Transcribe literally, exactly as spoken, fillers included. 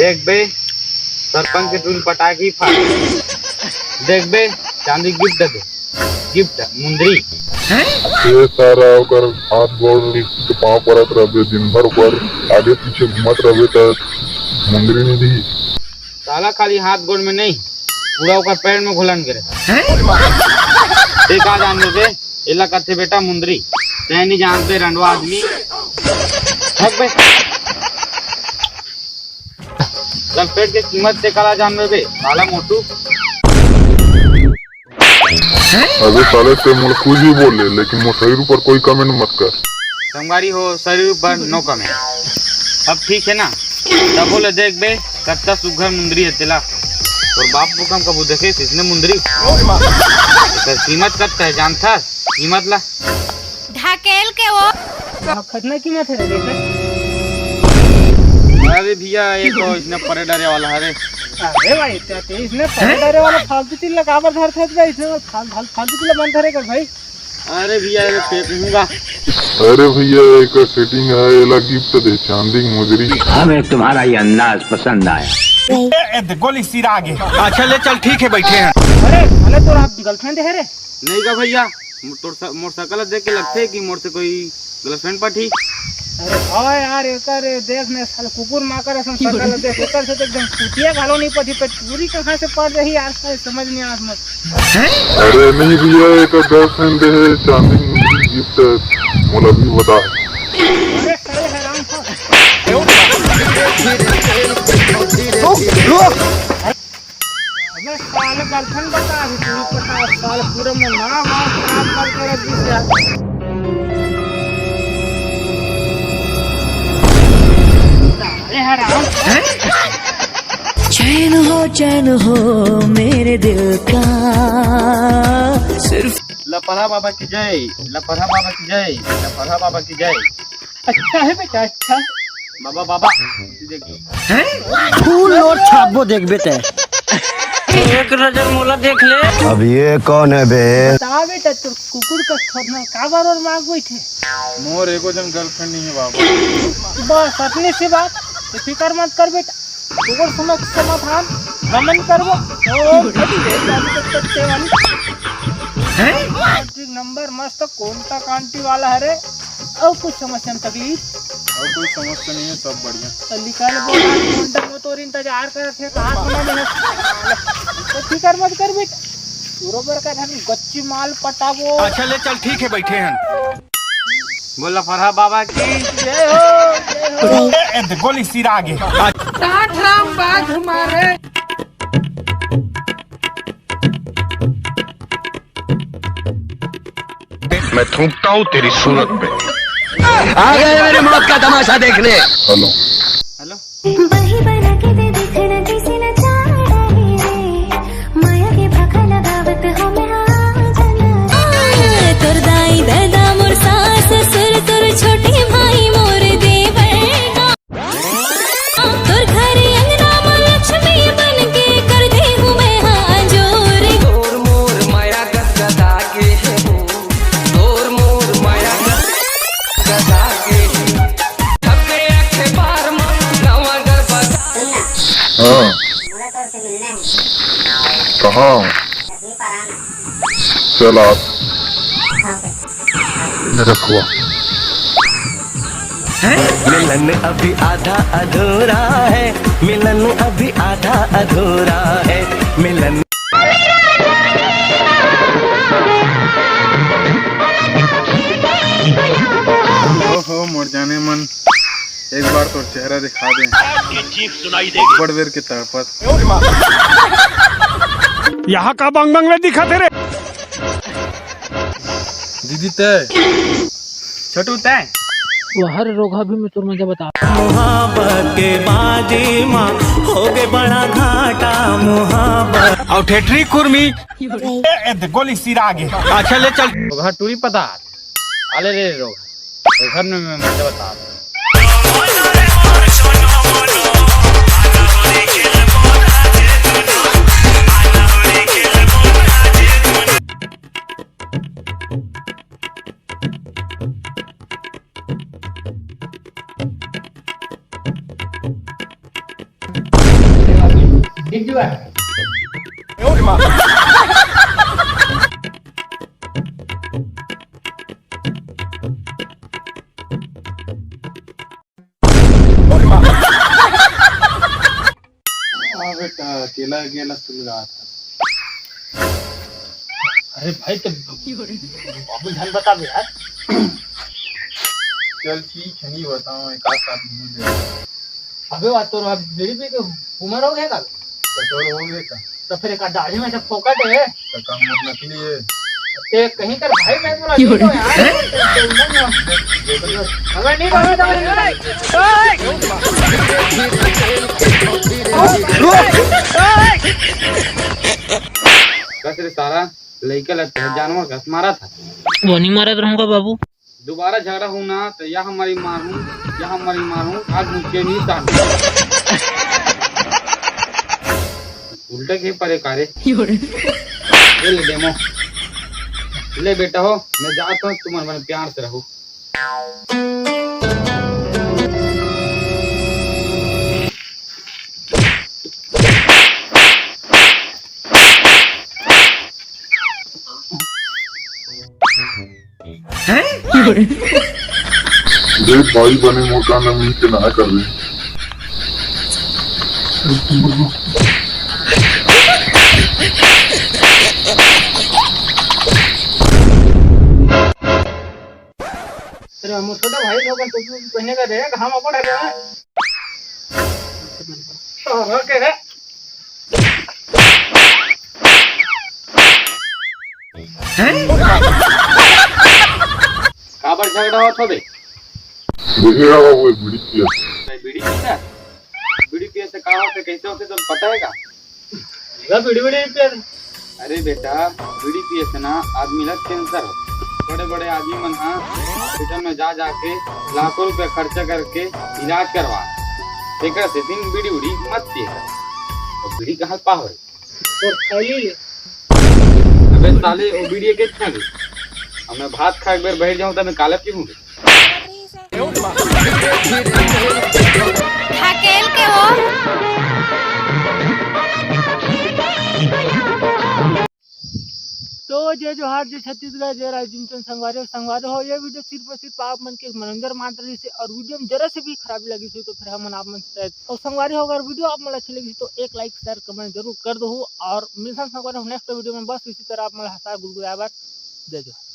देखबे, सरपंच के टूरी पटाखी फाड़। देखबे, चांदी गिफ्ट दे, गिफ्ट मुंदरी। ये सारा ओकर हाथ गोड़ लिख के पाँव परत रहबे, दिन भर ओकर आगे पीछे घूमत रहबे त मुंदरी नहीं दी। साला खाली हाथ गोड़ में नहीं, पूरा ओकर पैर में घुलन गिरे। ते का जान देबे, एला कथे बेटा मुंदरी। तै नहीं जानते रंडवा आदमी। हट बे। चल पेट के कीमत ते काला जान लेबे, साला मोटू। अबे साले, ते मोला कुछ भी बोल ले, लेकिन मोर शरीर ऊपर कोई कमेंट मत कर। संगवारी हो, शरीर ऊपर नो कमेंट। अब ठीक है ना? तब बोले देख बे, कत्ता सुघर मुंदरी है तेला। और बाप को कम कबू देखे इसने मुंदरी। एकर कीमत कत्ता है जानता? कीमत ला। ढकेल के वो। हाँ, खतना कीमत है रे बेटा। अरे भैया, ये तो इसने परे डरे वाला है रे। अरे भाई, ते, ते इसने परे डरे वाला फालतू चीज लगावर धर थे भाई, इसने फाल-, फाल-, फालतू चीज मन धरे कर भाई। अरे भैया, ये फेंकूंगा। अरे भैया, एक सेटिंग है, एला गिफ्ट दे, चांदी मुजरी। हमें तुम्हारा ये अंदाज पसंद आया। ए, ए, दे, गोली सिरा आगे। अच्छा ले चल, ठीक है, बैठे हैं। अरे, अरे तोरा गर्लफ्रेंड है रे? नहीं का भैया, तोर स-, मोर शकल देख के लगथे कि मोर से कोई गर्लफ्रेंड पाठी। अरे हाँ यार, एकर देख ने साला कुकुर माकर असन शकल देख, एकर से तो एकदम कुतिया घालो नहीं पठी, पे टूरी कहाँ से पड़ रही यार, साले समझ नहीं आत मोर। अरे नहीं भैया, एकर गर्लफ्रेंड है, चांदी मुंदरी गिफ्ट मोला भी बता। अरे साले हराम खा। अबे साले गर्लफ्रेंड बता रही, तू पता, साले पूरे में नाम वाम खराब करके रख दी यार। साले हराम। चैन हो, चैन हो मेरे दिल का, सिर्फ लपरा बाबा की जय, लपरा बाबा की जय, लपरा बाबा की जय। अच्छा है बेटा, अच्छा। बाबा, बाबा, देखिए। फूल नोट छापबो देखबे ते। एक नजर मोला देख ले। अब ये कौन है बे? बता बेटा, तोर कुकुर का थोरना काबर और मांग बैठे? मोर एको जन गर्लफ्रेंड नहीं है बाबा। बस अतनी सी बात, तो फिकर मत कर बेटा। ओकर समस्या समाधान हमन करबो। ओ, घटी रे, चालू कर सकते हैं। हैं? नंबर मस्त contact आंटी वाला है रे। और कुछ समस्या में तकलीफ? और कोई समस्या नहीं है, सब बढ़िया। तो निकाल बोला, contact में तोर इंतजार करत है, कहाँ सुना नहीं है? तो फिकर मत कर बेटा, बरोबर का हम गच्ची माल पटाबो। अच्छा ले चल, ठीक है, बैठे हैं। बोला फरहा बाबा की जय हो, जय हो। ए, ए, दे, गोली सिरा आगे। टाठ राम बाज मारे। मैं थूकता हूँ तेरी सूरत पे। आ गए मेरे मौत का तमाशा देखने। हेलो। हेलो। बही बना के दे दिखना जैसे नचा रहे रे, माया के भाखा लगावत हो मैं हाँ जाना। तोर दाई दादा मोर सास ससुर तोर छोटे भाई मोर देवर, तोर घर अंगना में लक्ष्मी बन के कर दे हूँ मैं हाँ जोर। तोर मोर माया गदगदा के हे हो, तोर मोर माया गदगदा के हे। हाँ। कहाँ? चल आप। रखो। मिलन अभी आधा अधूरा है, मिलन अभी आधा अधूरा है, मिलन। ओहो मोर जाने मन, एक बार तोर चेहरा दिखा दे। बड़ बेर के तड़पत। यहाँ का बंग बंग ले दिखा तेरे? दीदी ते। छोटू ते। वहर रोगा भी मैं तोर मजा बता। मुहाबत के बाजी मा हो गए बड़ा घाटा मुहाबत। और ठेठरी कुर्मी। ए, ए, दे, गोली सिरा आगे। अच्छा ले चल। रोगा टूरी पता। आले रे रोगा। घर में मैं मजा बता। दिख जुआ। हाँ बेटा, अकेला अकेला सुलगात हस। अरे भाई, तो बाबू झन बताबे यार। चल ठीक है, नहीं बताओ, एक आध साथ में दे। अबे, बात तो, अब बीड़ी पी के उम्र हो गया का? तो तोर हो गया का? तो फिर एक दाढ़ी में से फोकट है। तो का मोर नकली है? ते कहीं कर भाई, मैं बोला, नहीं तो यार। अगर नहीं बोला तो नहीं बोला। कस रे सारा, लइका लगते है, जानवर कस मारा था। वो नहीं मारत रहूंगा बाबू। दोबारा झगड़ा हो ना तो या हमारी मारूं, या हमारी मारूं, आज मुझके नहीं साथ। उल्टा के परे कारे। ये ले डेमो। ले बेटा हो, मैं जाता हूँ, तुम मन प्यार से रहो। रे भाई बने मोटा न मिल के नहा कर दे। अरे, हम छोटा भाई लोग हैं, तो तू पहने का देख, हम अपन हटे हैं। तो हो के रे। काबर झगड़ा होत होबे? भैया, वो एक बीड़ी पिया। मैं बीड़ी पीता? बीड़ी पिए से का होते, कैसे होते, तुम पता है का? का बीड़ी, बीड़ी पिया? अरे बेटा, बीड़ी पिए से ना आदमी ला कैंसर होता। बड़े बड़े आदमी मन हा हॉस्पिटल में जा जाके लाखों रुपया खर्चा करके इलाज करवा। तेकर से दिन बीड़ी उड़ी मत पिए कर। और बीड़ी कहाँ पा होए? और थैली ले। अबे साले, वो बीड़ी के इतना भी। अब मैं भात खा एक बेर बैठ जाऊँ तो मैं काले पीऊँ। ढकेल के वो। तो जय जोहार, जय छत्तीसगढ़, जय रायचुंचन संगवारी हो। संगवारी हो, ये वीडियो सिर्फ और सिर्फ आप मन के मनोरंजन मात्र रहिस हे और वीडियो में जरा से भी खराबी लगिस हे तो फिर हमन आप मन से, और संगवारी हो, अगर वीडियो आप मन ला अच्छी लगिस हे तो एक लाइक, शेयर, कमेंट जरूर कर दो और मिलथन संगवारी हो नेक्स्ट वीडियो में। बस इसी तरह आप मन ला हंसा गुदगुदाए बर। जय जोहार।